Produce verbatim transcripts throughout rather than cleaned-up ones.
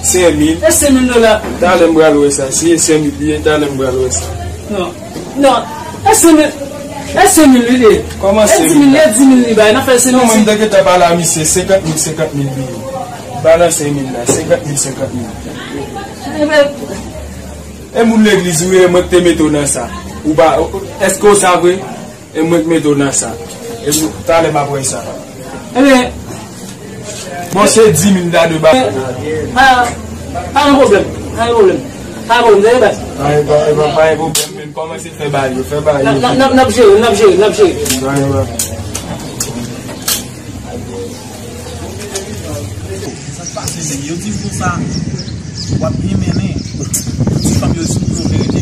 Senk mil. E senk mil dola. Talè m pral wè sa. Si e senk mil li ye, talè m pral wè sa. Non. Non. E senk mil. E senk mil li ye. Kòman senk mil? E di mil li ye, di mil li bay. N ap fè senk mil. Non, mwen, m te gentan pale a misye, senkant mil, senkant mil li ye. Balanse mil la, senkant mil, senkant mil. Enben, e moun legliz ou ye, mwen k te mete w nan sa. Ou pa, èske w sa vre? E mwen k mete w nan sa. E mwen, talè m ap wè sa. Enben, bon, se di mil la de ba. Pa, pa gen pwoblèm. Pa gen pwoblèm. Pa gen pwoblèm, tande baz. Pa gen, pa, pa, pa gen pwoblèm, men kòmanse fè bagay yo, fè bagay yo. N ap, n ap, n ap jere, n ap jere, n ap jere. Pa gen pwoblèm. Sa k pase, men yo di m konsa, w ap byen mennen. Ti fanm yo sou yo verite.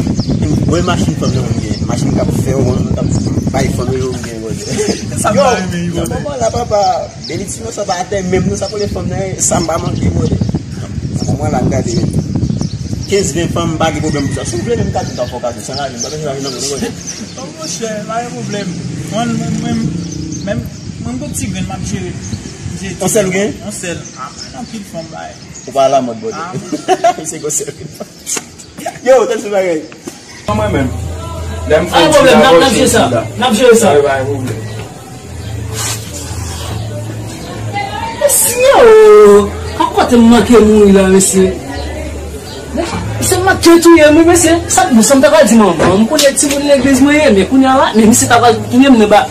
Mwen machin fanm nan m gen. Machin k ap fè w, k ap bay fanm yo m gen, brother. Sa m ta renmen, yo, brother. Manman la, papa, benediksyon sa pa atè, menm nou sa pou lè fanm nan, sa m pa manke, brother. Manman la, m gade, kenz ven fanm, m pa gen pwoblèm pou sa. Si w vle, menm ka tout afè w ka di, san lajan, m pa bezwen lajan nan men nou, brother. Oh, monchè, pa gen pwoblèm. Mwen, mwen, mwen, menm, mwen, m gon ti grenn, m ap jere. M jere ti grenn. On sèl ou gen? On sèl. A, mwen anpil fanm bay. Ou pa alamòd, brother. A, mwen. Se gon sèl. Yo, tèl sou bagay. Mwen menm. Lè m fè yon ti pwoblèm, n ap, n ap jere sa. N ap jere sa. Pa gen pwoblèm. Mesye, oh, a kote m manke mouri la, mesye. Mesye, m manke touye m, wi, mesye. Sa, sa m ta pral di manman m, konnen timoun legliz mwen ye, men kounye a la, men misye ta pral touye m nan ba.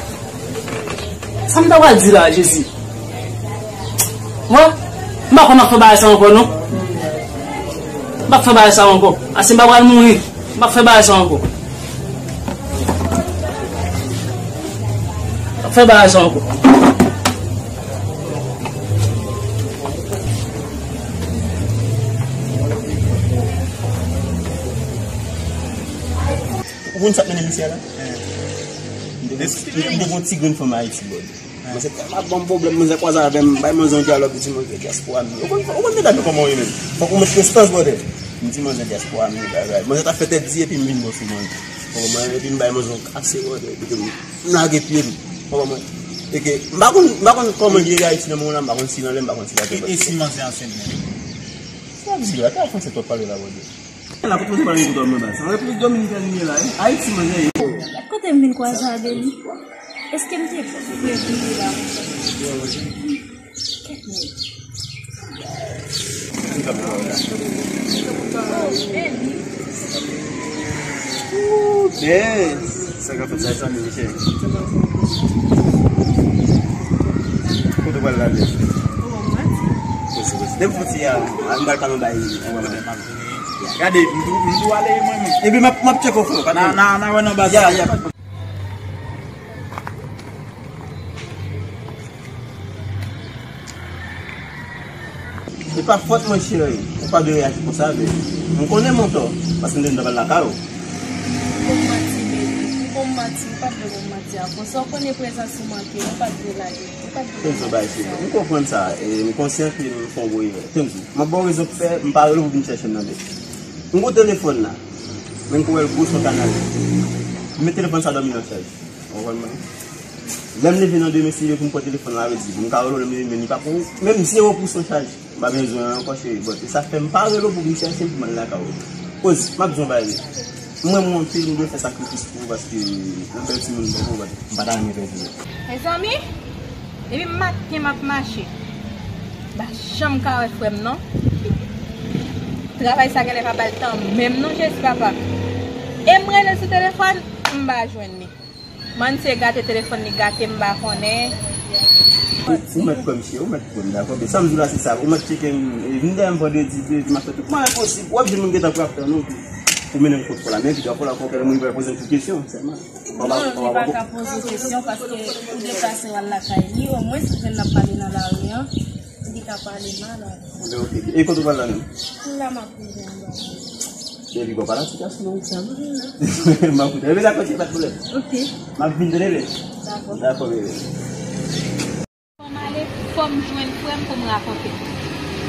Sa m ta pral di la, Jezi? Mwen, m pa kwè m ap fè bagay sa ankò, non. M p ap fè bagay sa ankò. Ase m pa pral mouri. M p ap fè bagay sa ankò. M p ap fè bagay sa ankò. Ou konn sa k mennen misye a la? M te gon ti grenn fanm Ayiti, brother. Manzè tèlman ap ban m pwoblèm, manzè kwaze avè m, bay manzè yon dyalòg, li di manzè dyaspora m ye. Ou konn, ou konn medam yo kòman yo ye menm. Fòk ou met distans, brother. M di manzè dyaspora m ye, bagay. Manzè ta fè tèt di epi m vin bò sou manzè. Ou konprann mwen? Epi m bay manzè yon kase, brother. Epi m lage pye m. Ou konprann mwen? E ke m pa konn, m pa konn kòman li ye Ayiti nan moman la, m pa konn si l anlè, m pa konn si l atè. E, e si manzè ansent menm? Sa di la, ki afè ansent w ap pale la, brother? La, kote w te pale kote w mwen ba? Se an Repiblik Dominikèn li ye la, wi. Ayiti, manzè ye. Gad kote m vin kwaze avè li. Èske m te prevni li la konsa? Kèt nèg. Ooh, damn. Sa k ap fèt la, zanmi, mesye? Kote w pral la, mesye? Koze, koze. Depi fon ti a, m pral pale yon bagay. Gade, m tou, m tou ale mwen menm. Epi m ap, m ap tcheke w, frè. Na, na, na wè nan baz. Ya, ya. Se pa fòt mwen, cheri. Ou pa dwe reyaji konsa, baby. M konnen m antò, paske m te vin travay lakay ou. Ou bon manti, baby. Ou bon manti. Ou pa dwe bon manti a konsa. Ou konnen prezans ou manke. Ou pa dwe lage. Ou pa dwe lage. Kenzo, bay, cheri. M konprann sa. E m konsyan ke m fè yon gwo erè. Kenzo, m ap ba w rezon ki fè m pa rele w pou vin chèche m nan, baby. M gon telefòn la. Men m kwè l gwo sou kanal. M met telefòn sa dòmi nan chaj. Ou konprann mwen? Lè m leve nan demen, se yo pou m pran telefòn la, yo di, m ka rele w lè m leve, men li pa pou, menm zewo pousan chaj. M pa bezwen ankò, cheri, but e sa k fè m pa rele w pou vin chèche m pou m al lakay ou. Koz, m ap di w yon bagay. M renmen w anpil, m dwe fè sakrifis pou ou, paske yon bèl timoun tankou w, but m pa ta renmen pèdi w. Mezanmi, depi maten m ap mache, m pa janm ka wè frè m, non. Travay sa genlè pa ba l tan menm, non, Jezi, papa. E m rele sou telefòn, m pa jwenn li. Mann se gate telefòn li gate, m pa konnen. Ou, ou mèt kwè m, cheri, ou mèt kwè m, dakò? Men sa m di w la, se sa. Ou mèt tcheke m, e, vin dèyè m vandredi, vin, m ap fè tout mwayen posib. W ap jwenn moun gentan prè ap tann ou pou, pou mennen m kot fò la. Men epi, dakò, la, fò w rive poze m tout kesyon sèlman. Non, li pa ka poze w kesyon, paske ou deplase w al lakay li, omwen si w jwenn l ap pale nan lari an, li ka pale mal. Enben, oke. E kote w pral la menm? La, m ap rive anba. Baby, bon, pa nan sitiyasyon nan sa, non. M ap koute. Enben, dakò, cheri, pa de pwoblèm. Oke. M ap vin, tande, bebe. Dakò. Dakò, bebe. Fò m ale, fò m jwenn frè m pou m rakonte l.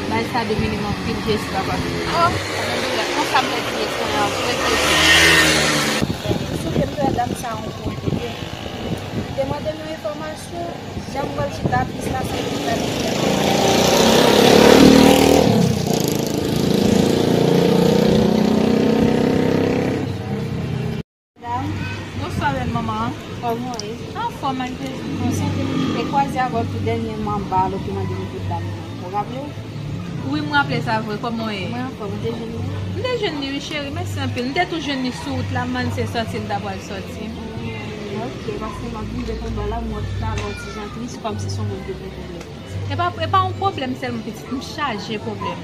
Bagay sa domine m anpil, Jezi, papa. Oh, alelouya. Konsa m pèdi eswa an vre, Jezi. Sou ke m fè dam sa yon kote. Li te mande m yon enfòmasyon, jan m wè l chita plis la, sa ki pral rive. Dènyèman, m ba l, ou te mande m pou dam nan. Ou raple w? Wi, m raple sa vre. Kòman w ye? Mwen anfòm, ou te jwenn li? M te jwenn li, wi, cheri. Mèsi anpil. M te tou jwenn li sou wout la, m ann se sòti l ta pral sòti. Mm, ok, paske m ap vin de konba la, m wè tout la, yon ti jan tris, kòmsi se yon moun ki te pwoblèm. E pa, e pa yon pwoblèm sèlman, pitit. M chaje pwoblèm.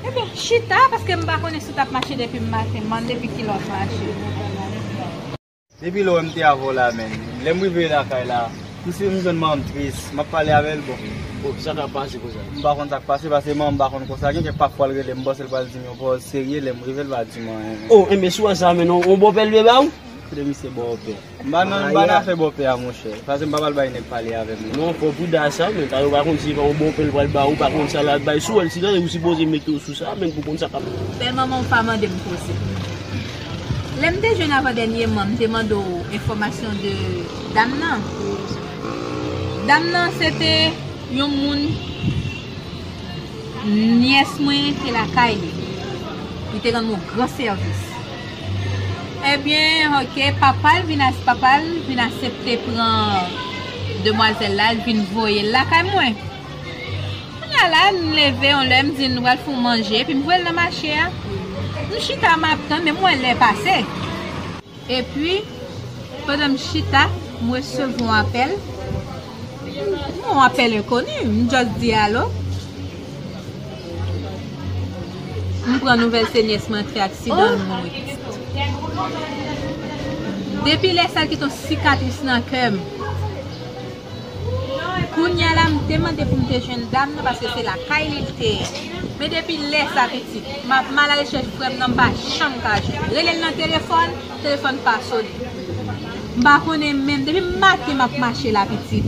Ebyen, chita, paske m pa konnen si w t ap mache depi maten, m pa konn depi kilè w ap mache. Depi lè w wè m te avè w la, menn. Lè m rive lakay la, m si m jwenn manman m tris, m ap pale avè l, bon. Oh, sa k ap pase konsa? M pa konn sa k pase, paske manman m pa konn konsa. Gen kèk pafwa l rele m, m panse l pral di m yon pawòl serye, lè m rive, l pa di m anyen. Oh, enben, si w wè sa, menn, yon, yon bòpè l vle ba ou? Kote misye bòpè? M pa nan, m pa nan afè bòpè a, monchè. Paske m pa pral bay nèg pale avè m, non. Non, fò w pridan sa, menn. Paske w pa konn si se pa yon bòpè l pral ba ou, ou pa konn sa l ap bay. Si w wè l, si tande ou sipoze mete w sou sa, menn, pou konn sa k ap. Bèl manman w pa mande m koze. Lè m te jwenn avan dènyèman, m te mande w enfòmasyon de dam nan. Dam nan, se te yon moun, nyès mwen te lakay li. Li te rann mwen yon gran sèvis. Ebyen, ok, papa l vin as-, papa l vin aksepte pran demwazèl la, l vin voye l lakay mwen. Kounye a la, m leve yon lè, m di n pral fè yon manje, epi m voye l nan mache a. M chita, m ap tann, men m wè lè pase. Epi, pandan m chita, m resevwa yon apèl. Yon apèl enkoni, m just di alo. M pran nouvèl se nyès mwen antre aksidan, l mouri. Depi lè sa, l kite yon sikatris nan kè m. Kounye a la, m te mande pou m te jwenn dam nan, paske se lakay li l te ye. Men depi lè sa, pitit, m ap, m al arechèch frè m nan, m pa janm ka jwenn. Rele l nan telefòn, telefòn pa sone. M pa konnen menm, depi maten m ap mache la, pitit.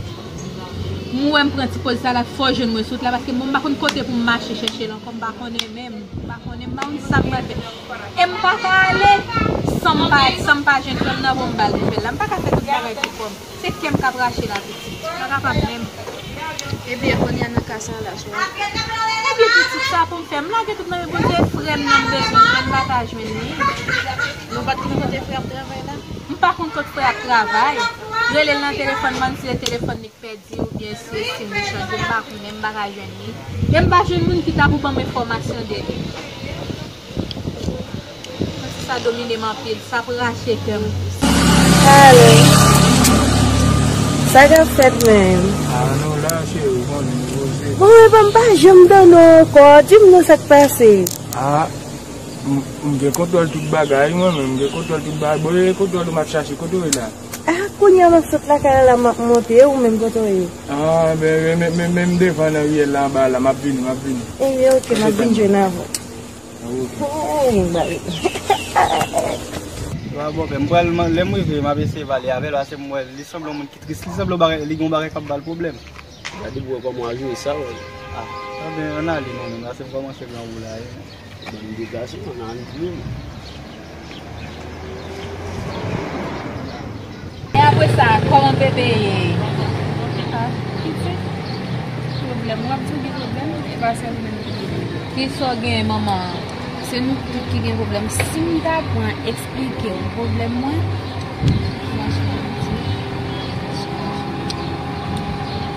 M wè m pran ti poz sa la, fò w jwenn mwen sou wout la, paske m pa konn kote pou m mache chèche l ankò, m pa konnen menm, m pa konnen, m pa konn sa m pral fè. E m pa ka ale san m pa, san m pa jwenn frè m nan pou m ba l nouvèl la. M pa ka fè tout bagay pou kò m. Se kè m k ap rache la, pitit. M pa kapab menm. Ebyen, kounye a nan ka sa la, sou. Ebyen, pitit, sa pou m fè? M lage tout nan men Bondye, frè m nan m bezwen jwenn, m pa ka jwenn li. Nou pa t konn kote frè ap travay la? M pa konn kot frè ap travay. Rele l nan telefòn, m pa konn si se telefòn li k pèdi oubyen se sim li chanje, m pa konnen, m pa ka jwenn li. E m pa jwenn moun ki ta pou ban m enfòmasyon de li. Sa domine m anpil, sa ap rache kè m. Alo. Sa k ap fèt menm? Ah, nou la, cheri, ou konnen, nou poze. Bon, epa m pa janm tande w ankò. Di m non sa k pase. Ah, m, m gen kontwòl tout bagay, mwen menm, m gen kontwòl tout bagay. Bon, e kontwòl ou m ap chache, kote w ye la? Ah, kounye a m ap sot lakay la, m ap monte, ou menm kote w ye? Ah, men, men, men, men, men m devan nan riyèl la anba la, m ap vini, m ap vini. Ebyen, ok, m ap vin jwenn avè w. Wa bòpè, m pral, lè m rive, m ap eseye pale avè l, paske m wè li sanble yon moun ki tris, li sanble yon bagay, li gen yon bagay k ap ba l pwoblèm. Gade pou wè kòman w a jere sa, wè. Ah, anben, ann ale non, menm, paske m kòmanse grangou la, wi. Bon, m deplase, ann ale pou nou. E apre sa, kòman bebe ye? Ah, pitit, pwoblèm. W ap di w gen pwoblèm, e pa sèl ou menm ki gen pwoblèm. Kisa w gen, manman? Se nou tout ki gen pwoblèm. Si m ta pran eksplike w pwoblèm mwen, franchman, pitit,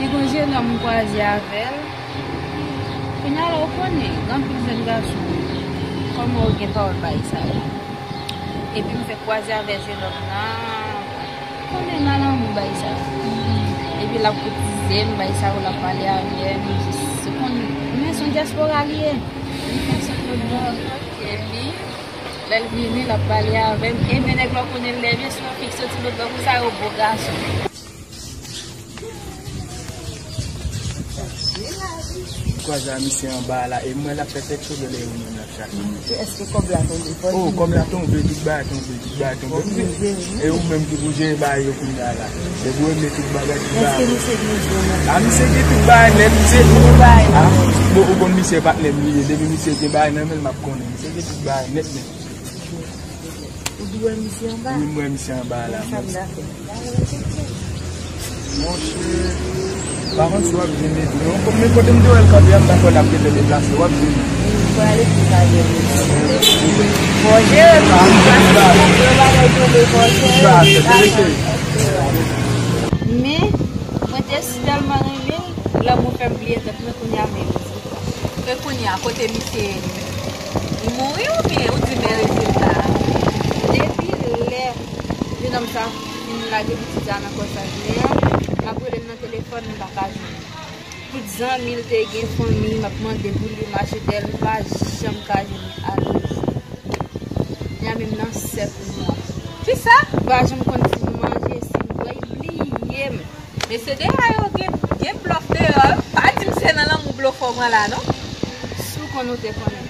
li gon jenòm m kwaze avè l. Kounye a la, ou konnen, gen anpil jèn gason, kòman yo gen pawòl bay sa yo. Epi m fèk kwaze avè jenòm nan, konnen nan lanmou bay sa. Epi l ap koutize m, bay sa yo, l ap pale avè m, jis se konn, men se yon dyaspora li ye. Li fè yon sòt lòt bò. Epi, lè l vini, l ap pale avè m. Ebyen, nèg la, ou konnen, lè vye sou yon fi k soti lòt bò konsa, yo bo gason. M kwaze a misye anba a la, e m wè l ap fè tèt cho dèyè moun nan l ap chache. Èske kòb la tonbe? Oh, kòb la tonbe, tout bagay tonbe, tout bagay tonbe. E ou menm ki pou jere bagay yo kounye a la. Depi w regle tout bagay, tout bagay. Èske misye gen zye nan? Ah, misye gen tout bagay nèt, misye. Tout bagay. Ah, bon, ou konn misye patnè m li ye, depi misye gen bagay nan men l, m ap konnen. Misye gen tout bagay nèt, nèt. Ou di w wè misye anba? Wi, m wè misye anba la. Sa m ta fè? Monchè, pa konn si w ap vin ede w. Men kote m te wè l kanpe a, m ta kwè l ap gentan deplase. W ap vin? Wi, m prale pou m ta jere l. Fò jere l, paske si w wè bagay tonbe, fò jere l. Men, mwen te si tèlman renmen l. Lanmou fè m bliye tèt mwen kounye a menm. E kounye a, kote misye ye li menm? Li mouri oubyen ou di men rezilta a? Depi lè jenòm sa fin lage pitit sa nan kò sa jounen an, m ap rele l nan telefòn, m pa ka jwenn li. Tout zanmi l te gen, fanmi, m ap mande pou li, m achte l, m pa janm ka jwenn li. Alo. Li a menm nan sèt mwa. Kisa? M pa janm konn si m manje, si m bwè, li bliye m. Mesye deyò yo gen, gen blòf deyò. Pa di m se nan lanmou blofè w pran la, non. Si w konn ou te konnen.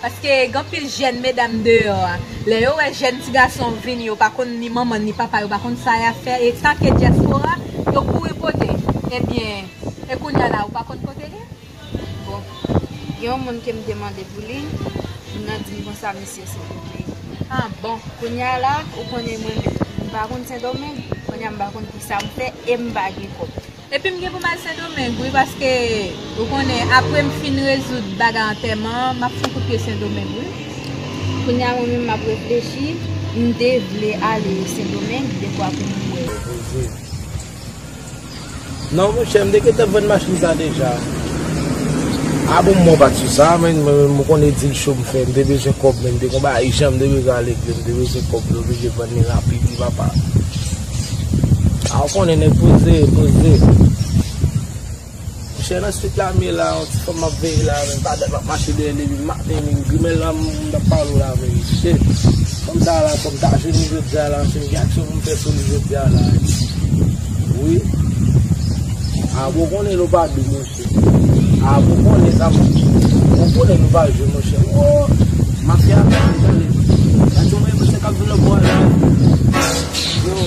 Paske gen anpil jèn medam deyò a. Lè yo wè jèn ti gason vini, yo pa konn ni manman ni papa, yo pa konn sa y ap fè. E sa ke dyaspora, yo kouri pote. Ebyen, e kounye a la, ou pa konn kote l ye? Bon, gen yon moun ke m te mande pou li, moun nan di m konsa misye Sendomeng. Ah, bon. Kounye a la, ou konnen mwen menm, m pa konn Sendomeng, kounye a m pa konn kisa m fè e m pa gen kòb. Epi m gen pou m al Sendomeng, wi, paske ou konnen, apre m fin rezoud bagay antèman an, m ap fon kout pye Sendomeng, wi. Kounye a mwen menm m ap reflechi, m te vle ale Sendomeng, dekwa pou m wè. Non, monchè, m te gentan vann machin sa deja. A bon, mwen pa t sou sa, men mwen, mwen konnen dil cho m fè, m te bezwen kòb, men m te konn ba jan m te bezwen al regle, m te bezwen kòb, m te oblije vann li rapid, wi, papa. A, ou konnen nèg poze, poze. Monchè, nan street la, m ye la, yon ti fanm m ap veye la, men pa dat m ap mache dèyè l depi maten, men grimèl la, m, m t ap pale w la, men shit. Fanm sa la, kòm ta jwenn li jodi a la, monchè, m gen aksyon pou m fè sou li jodi a la. Wi. A, bon, konnen nou pa dou, monchè. A, bon, konnen sa, bon, konnen nou pa jwe, monchè. Wo, mafya, tande. Gade yon mesye k ap vin lòt bò la. Yo.